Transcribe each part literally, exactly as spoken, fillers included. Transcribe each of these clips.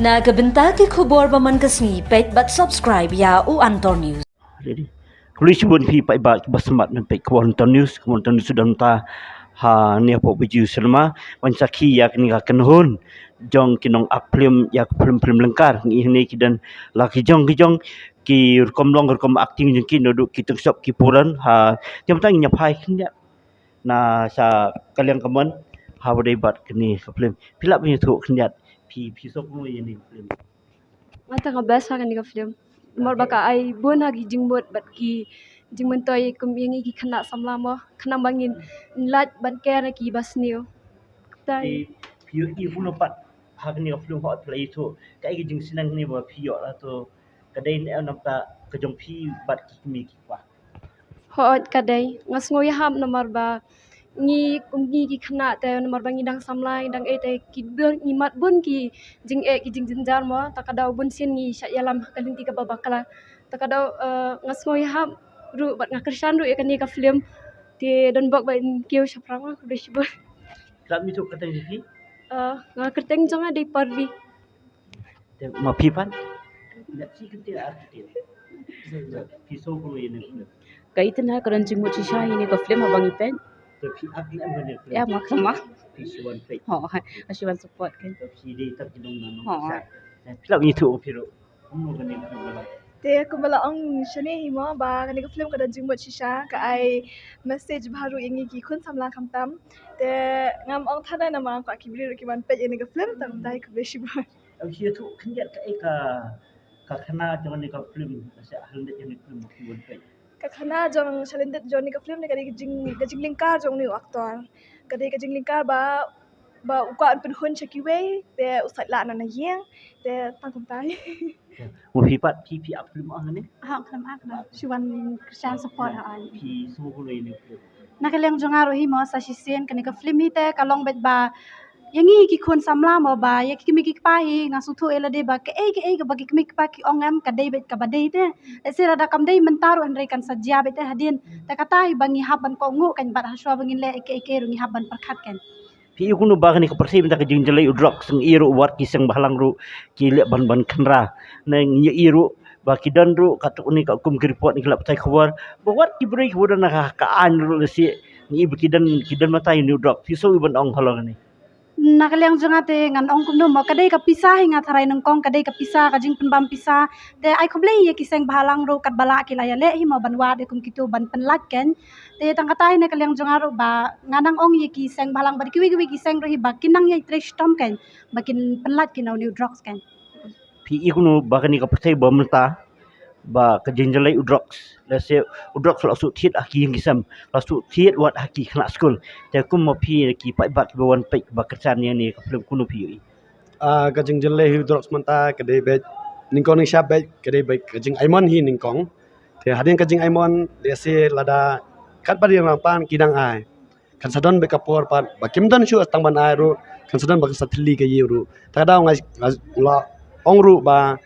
Na ka bynta ki khubor ba man ka sngi, peit bad subscribe ïa u Antor News. Ready? Khublei shibun phi paidbah kiba smat ban peit ka Antor News, ka Antor News u don mynta ha ne hapoh Bijou Cinema ban sakhi ïa kane ka kynhun jong ki nong act film ïa ka film, film lyngkar. Ngi hangne ki don la ki jong ki jong ki rukom long rukom acting jong ki, naduh ki tyngshop ki puran ha. Te mynta ngin ïa phai khyndiat na sha ka liang ka mon ha ba dei bad kane ka film. Phi lah ban ïathuh khyndiat, phi phi sngewthuh kumno ïa kane ka film? Nga tang nga best ha kane ka film. Namar ba ka ai bun ha ki jingmut bad ki jingmyntoi kum ïa ngi ki khynnah samla mo, khnang ba ngin lait ban care ïa ki ba sniew. Te phi ïohi kumno pat ha kane ka film, hooid phi la ïathuh kaei ka jingsneng kane ba phi ïoh la, to ka dei ne em namar ka jong phi bad ki kmie ki kpa? Hooid ka dei, nga sngew ïahap namar ba ngi kum ngi ki khynnah te namar ba ngi dang samla, ngi dang eh te ki bun, ngi mad bun ki jingeh ki jingjynjar mo, ta ka daw bun sien ngi shah ïalam ha ka lynti kaba bakla. Ta ka daw, eh, nga sngew ïahap ruh bad nga kyrshan ruh ïa kane ka film. Te don bok ba in kiew shaphrang ma, khublei shibun. Kyrteng jong phi? Eh, nga kyrteng jong nga dei Parvi. Te ma phi pat? Nga phi kyrteng ar kyrteng. Phi sngewthuh kumno ïa kane ka film? Ka itin ha ka don jingmut shisha ïa kane ka film haba ngi peit. Te phi act ne em ha kane ka film? Ïa, ma khlem act. Phi shu wan peit. Ho, ha, shu wan support kan. Te phi dei tang ki nong nong. Ho. Te phi lah ban ïathuh phi ruh kumno kane ka film ka long? Te kumba la ong shane hi mo ba kane ka film ka don jingmut shisha, ka ai message bha ruh ïa ngi ki khun samla khamtam. Te ngam ong than namar nga kwah ki briew ruh ki wan peit ïa kane ka film, tang dei, khublei shibun. Em, phi ïathuh khyndiat kaei ka, ka khana jong kane ka film, ka sha ha lyndet jong kane ka film ba phi wan peit? Ka khana jong sha lyndet jong kane ka film ne ka dei ka jing, ka jinglyngkar jong une u actor. Ka dei ka jinglyngkar ba, ba u kwah ban pynhun sha kiwei te u sait lah na na ïing, te tang kumta hi. Ma phi pat, phi phi act film ong ne? Ha, khlem act, shu wan kyrshan support ha. Phi sngewthuh kumno ïa kane ka film? Na ka liang jong nga ruh hi mo, sa shisien kane ka film hi te ka long beit ba ïa ngi ki khun samla mo, ba ïa ki kmie ki kpa hi, nga sngewthuh ïa lade ba kaei kaei kaba ki kmie ki kpa ki ong em ka dei beit kaba dei te. Lehse lada kam dei mynta ruh hynrei kan sa jia beit te hadien. Te kata hi ba ngi hap ban kohnguh kan, bad hashwa ba ngin leh ïa kaei kaei ruh ngi hap ban pyrkhat kan. Phi ïohi kumno ba kane ka pyrthei mynta ka jingjyllei u drugs, ngi ïohi ruh wat ki seng bhalang ruh ki leh ban ban khynra. Ne ngi ïohi ruh ba ki don ruh katto katne ka kum ki report ngi la batai khubor ba wat ki briew kiba don ha ka aiñ ruh lehse ngi ïohi ba ki don, ki don mynta ïa une u drug. Phi sngewthuh ban ong halor kane? Na ka liang jong nga te ngan ong kumno mo, ka dei ka pisa hi, nga tharai nyngkong ka dei ka pisa, ka jingpynbam pisa. Te ai khublei ïa ki seng bhalang ruh katba lah ki la ïaleh hi mo ban wad ïa kum kito ban pynlait kan. Te tang kata hi na ka liang jong nga ruh ba nga nang ong ïa ki seng bhalang bad kiwei kiwei ki seng ruh hi ba kin nang ïai trei shitom kan, ba kin pynlait ki na une u drugs kan. Phi ïohi kumno ba kane ka pyrthei ba mynta ba ka jingjyllei u drugs, lehse u drugs la shu thied ha ki ïing ki sem, la shu thied wat ha ki khynnah skul. Te kum ma phi ki paidbah kiba wan peit ba kyrshan ïa kane ka film kumno phi ïohi? Ah, ka jingjyllei u drugs mynta ka dei beit nyngkong nyngshap beit ka dei beit ka jingaimon hi nyngkong. Te hadien ka jingaimon lehse lada katba ïa nang pan ki dang ai. Kan sa don beit ka por pat ba kim don shuh tang ban ai ruh, kan sa don ba kan sa thylli ka ïing ruh. Ta ka daw nga, nga la ong ruh ba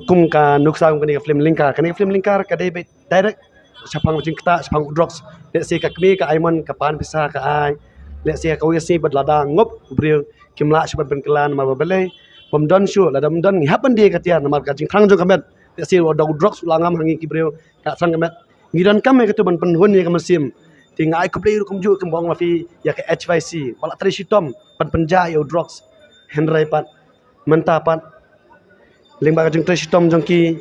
kum ka nuksa kum kane ka film lyngkar, kane ka film lyngkar ka dei beit direct shaphang jingktah, shaphang u drugs. Lehse ka kmie ka aimon ka pan pisa ka ai. Lehse kawei ka sngi pat lada ngop u briew kim lah shuh ban pynkylla namar ba balei, bym don shuh, lada ym don ngi hap ban die ka tiar namar ka jingthrang jong ka met. Lehse u dei u drugs u la ngam ha ngi ki briew ka thrang ka met. Ngi donkam ïa katu ban pynhun ïa ka mynsiem. Te nga ai khublei ruh kumjuh kumba ong ma phi ïa ka H Y C ba la trei shitom ban pynjah ïa u drugs. Hynrei pat mynta pat lyngba ka jingtrei shitom jong ki,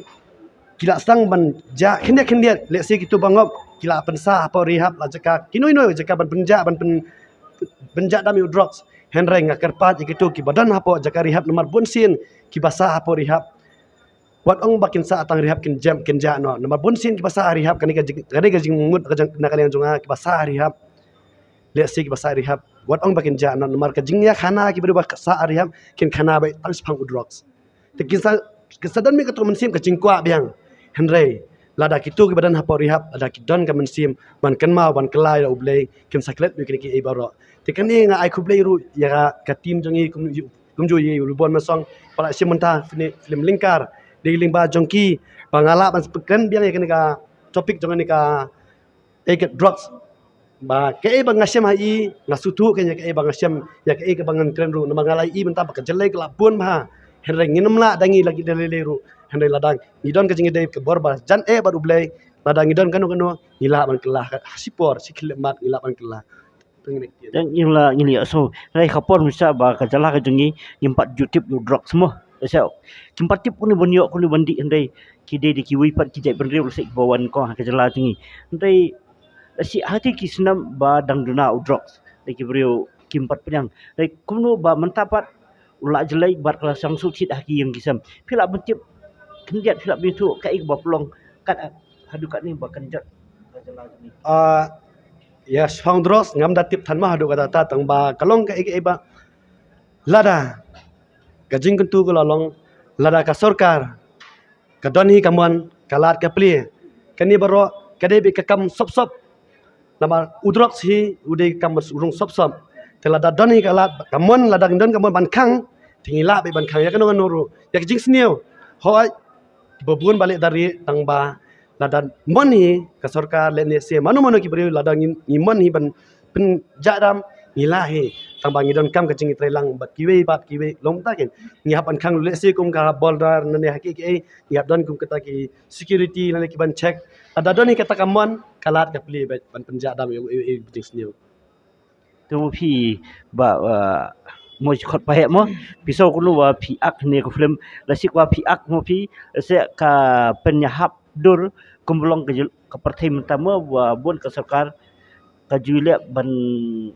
ki la sdang ban jah khyndiat khyndiat. Lehse kitu ba ngop ki la pynsah hapoh rehab la jaka kino kino jaka ban pynjah, ban pyn, pynjah dam ïa u drugs. Hynrei nga kyrpad ïa kitu kiba don hapoh jaka rehab namar bun sien kiba sah hapoh rehab. Wat ong ba kin sah tang rehab kin jem kin jah noh. Namar bun sien kiba sah rehab, kane ka jing, kane ka jingmut ka jing, na ka liang jong nga, kiba sah rehab. Lehse kiba sah rehab wat ong ba kin jah noh namar ka jingïakhana kiba dei ba sah rehab kin khana beit tang shaphang u drugs. Te kin sa, kin sa don mih katto mynsiem ka jingkwah biang. Hynrei lada kitu kiba don hapoh rehab lada ki don ka mynsiem ban kynmaw ban kylla ïa U Blei, kin sa klet mih kine kiei baroh. Te kane nga ai khublei ruh ïa ka, ka team jong ngi kum kumjuh ïa u Lubon Mansong ba la shim mynta film, film lyngkar dei lyngba jong ki ba nga lah ban pynkren biang ïa kane ka topic jong kane ka, eh, ka drugs. Ba kaei ba nga shem ha i nga sngewthuh kein ïa kaei ba nga shem, ïa kaei kaba ngan kren ruh namar nga la i mynta ba ka jyllei ka la bun bha. Hynrei ngin ym lah da ngi la ki da lei lei ruh. Hynrei lada ngi don ka jingïadei ka bor ba jan eh bad U Blei, lada ngi don kano kano ngi lah ban kylla, ha shipor shi khyllipmat ngi lah ban kylla. Te ngi ne. Te ngi la, ngi la, so, hynrei ka por mynta ba ka jylla ka jong ngi ngim pat ju tip ïa u drugs mo. Te sa kim pat tip kuni ban ïoh kuni ban dih, hynrei ki dei da kiwei pat ki jaitbynriew lehse kiba wan kong ha ka jylla jong ngi. Hynrei lehse ha kine ki snem ba dang duna u drugs, da ki briew kim pat pdiang. Hynrei kumno ba mynta pat u la jlei bad ka la sngewsih ha ki ïing ki sem? Phi lah ban tip khyndiat, phi lah ban ïathuh kaei kaba pynlong kat haduh katne ba kan jot ka jylla jong ngi? Ah, ïa, shaphang drugs ngam da tip than ma haduh katta, tang ba ka long kaei kaei ba lada ka jingkyntu ka la long, lada ka sorkar ka don hi ka mon, ka lad ka plie, kane baroh ka dei beit ka kam sop sop. Namar u drugs hi u dei ka kam rung sop sop. Te lada don hi ka lad ka mon, lada don ka mon ban khang, te ngi lah beit ban khang ïa kano kano ruh, ïa ka jingsniew. Hooid, ba bun ba leh da rieh, tang ba lada mon hi ka sorkar lane se mano mano ki briew, lada ngi, ngi mon hi ban pynjah dam, ngi lah hi. Tang ba ngi donkam ka jingïatreilang bad kiwei bad kiwei, long ta kin ngi hap ban khang lehse kum ka border lane ha kiei kiei, ngi hap don kum kata ki security lane ki ban check. Lada don hi kata ka mon, ka lad ka plie beit ban pynjah dam ïa u, ïa u, ïa u jingsniew. Te mo phi ba, uh, mo khot pa heh mo, phi sngew kumno ba phi ak ne ka film, lehse ba phi ak mo phi, lehse ka pynïahap dur kumba long ka jyl-, ka pyrthei mynta mo, ba bun ka sorkar ka ju leh ban,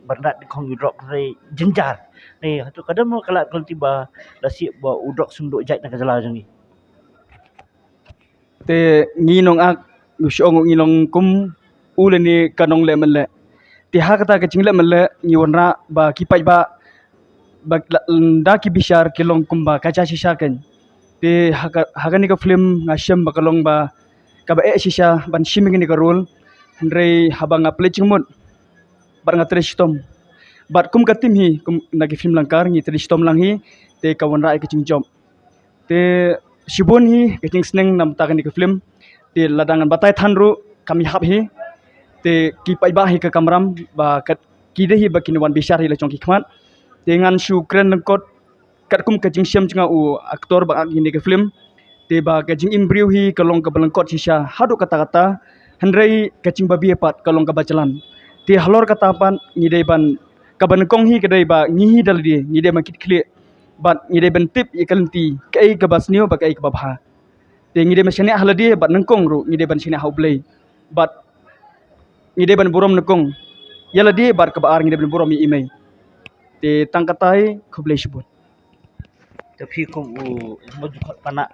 ban rat di khong u drugs re jynjar. Ne hato ka don mo ka lad ka lynti ba lehse ba u drugs un duh jait na ka jylla jong ngi? Te ngi nong ak, ngi shong ngi long kum u lane ka nongleh mynleh. Te ha kata ka jingleh mynleh ngi wanrah ba ki paidbah ba la, da ki bishar ki long kumba ka ja shisha kein. Te ha ka, ha kane ka film nga shem ba ka long ba kaba eh shisha ban shim ïa kane ka role. Hynrei haba nga play jingmut bad nga trei shitom, bad kum ka team hi, kum na ki film Lyngkar ngi trei shitom lang hi. Te ka wanrah ïa ka jingjop. Te shibun hi ka jingsneng namar kane ka film. Te lada ngan batai than ruh kam ïahap hi. Te ki paidbah hi ka kamram ba kat ki dei hi ba kin wan bishar hi la jong ki khmat. Te ngan shu kren lyngkot katkum ka jingshem jong nga u actor ba ak ïa kane ka film. Te ba ka jingim briew hi ka long kaba lyngkot shisha haduh katta katta. Hynrei ka jingbabie pat ka long kaba jlan. Te halor kata pat ngi dei ban, kaba nyngkong hi ka dei ba ngi hi da lade ngi dei ban kit khlieh bad ngi dei ban tip ïa ka lynti kaei kaba sniew bad kaei kaba bha. Te ngi dei ban shaniah ha lade bad nyngkong ruh ngi dei ban shaniah ha U Blei. Bad ngi dei ban burom nyngkong ïa lade bad kaba ar ngi dei ban burom ïa i mei. Te tang katai, khublei shibun. Te phi kum u mo ju khot pana,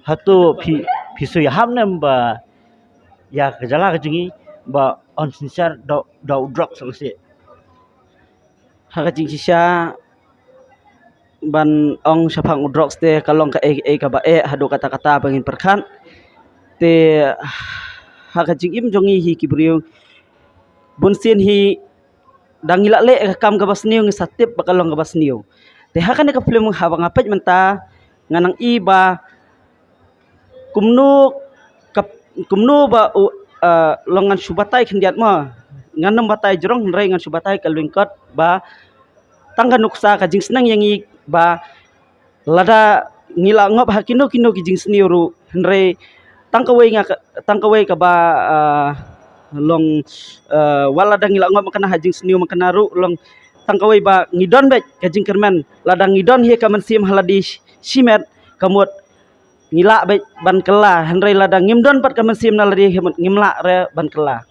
hato phi, phi sngew ïahap ne em ba ïa ka jylla ka jong ngi ba yn synshar da, da u drugs lehse? Ha ka jingshisha ban ong shaphang u drugs te ka long kaei kaei kaba eh haduh katta katta ba ngin pyrkhat. Te ha ka jingim jong ngi hi ki briew, bunsien hi da ngi la leh ka kam kaba sniew ngi sa tip ba ka long kaba sniew. Te ha kane ka film haba nga peit mynta nga nang i ba kumno ka, kumno ba u, uh, long ngan shu batai khyndiat mo. Ngan nym batai jrong hynrei ngan shu batai ka lyngkot ba tang ka nuksa ka jingsneng ïa ngi ba lada ngi la ngop ha kino kino ki jingsniew ruh hynrei tang kawei nga ka, tang kawei kaba, uh, long, uh, wat lada ngi la ngop ma kane ha jingsniew ma kane ruh long tang kawei ba ngi don beit ka jingkyrmen lada ngi don hi ka mynsiem ha lade shi-, shimet ka mut ngi lah beit ban kylla, hynrei lada ngim don pat ka mynsiem na lade ka mut ngim lah re ban kylla.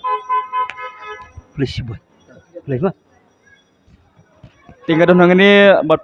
Please boy. Please ma. Te nga don hangne bad